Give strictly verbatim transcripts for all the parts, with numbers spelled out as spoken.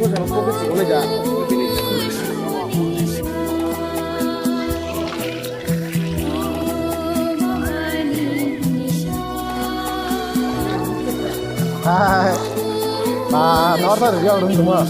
Hai. Ba, northern region rung tuma.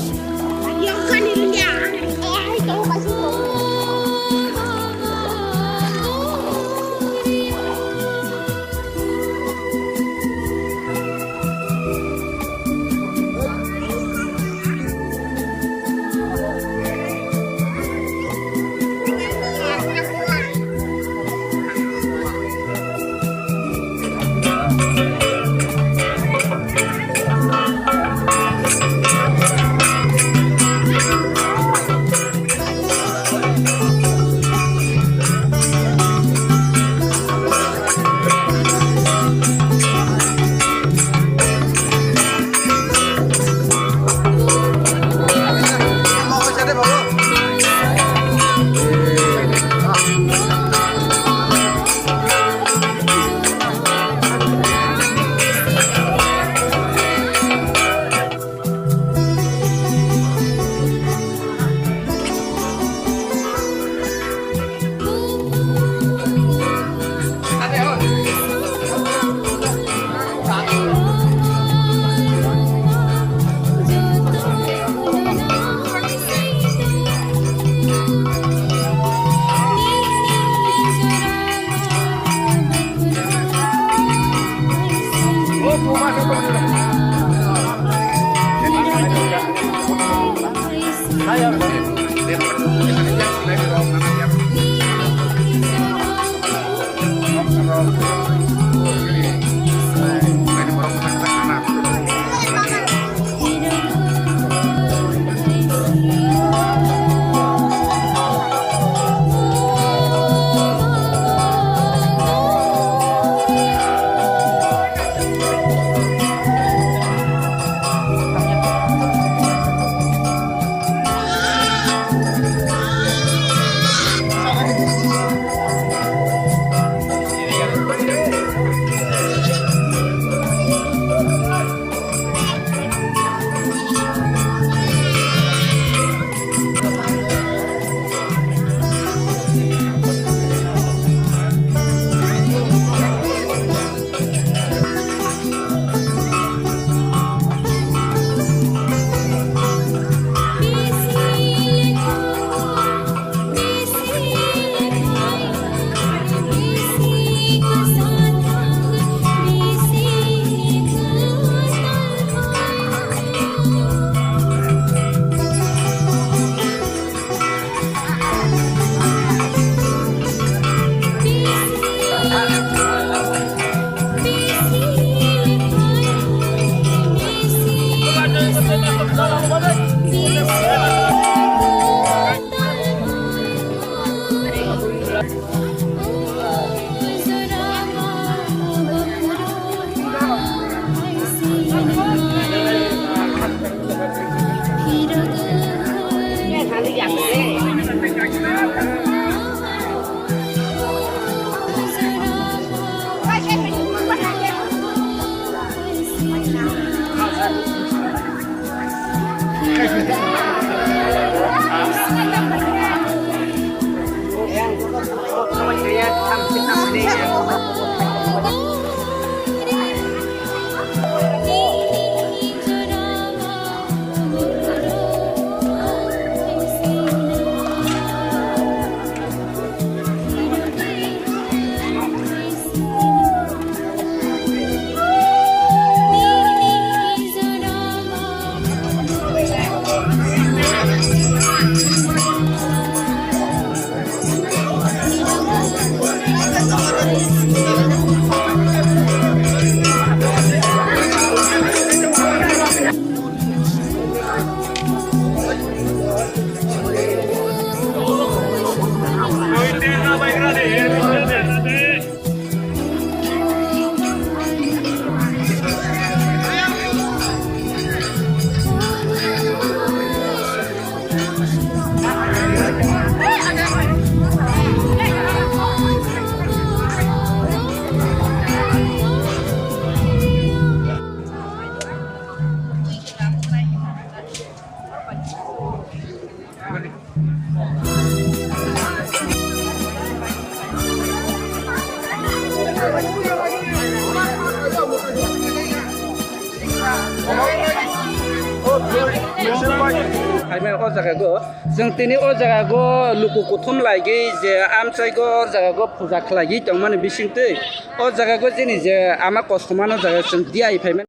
Phaimai o jaga go, chwng tini o jaga go luku kuthum laigwi je amchai go o jaga go puja khlaigwi tongmani bisingtwi o jaga go chini je ama kosomano jaga chwng diya phaimani.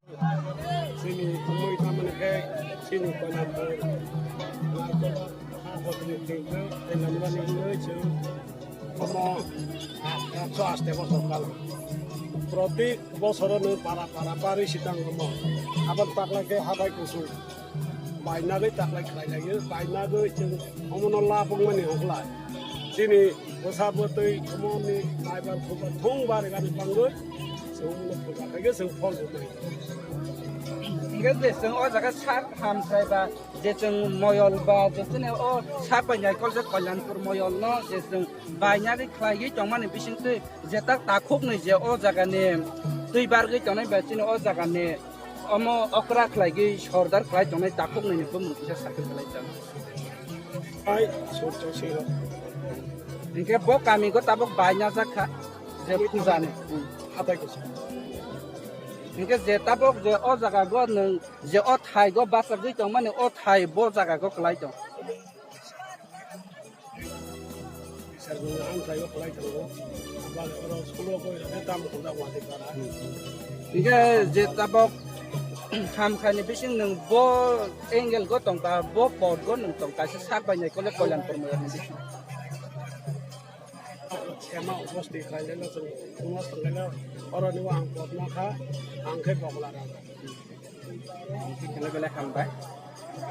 Chini wngwi tamo hwnkhe chini Koilampur, Koilampur, Omo, ah, ekso aste bosor kal. Proti bosoro no para para pari sitang omo. Aboni taklai khe hathai kusung. Bainagwi taklai khlai lai, bainagwi chwng omono lapung mani hokla. Chini bwsa bwtwi omoni naibar khukbar thung bari gani bangwi chwng omono puja khaikhe chwng phol rwmani. Hingkhe je chwng o jaga sak hamsai ba, je chwng moyol ba, je chini o sak bai naikol je Kalyanpur moyol no je chwng bainagwi khlaigwi tongmani bisingtwi je tak takhukni je o jagani twi bargwi tongnai bai chini o jagani omo okra khlaigwi sordar khlai tongnai takhuknini bumung kisa sakhe khlai tong. Ai, sur chok siro. Hingkhe bo kami go tabuk bainajak kha je pujani. Hatai kusa. Hingkhe je tabuk je o jaga go nwng je o thai go bachagwi tongmani o thai bo jaga go khlai tong. Sir, nwng ang khlaiwi khlai tongo. Abang oro school-o koi rwkhe tamo kunda wadi para. Hingke je tabok hamkhaini bising nwng bo angle go tongkha, bo pot go nwng tongkha, se sak bai nai kole Kalyanpur moyarni bising. Sema uposti khlaileno chwng wngma swnglaino oroni o ang pot nakha, ang khe bokla rang. Belai belai hambai.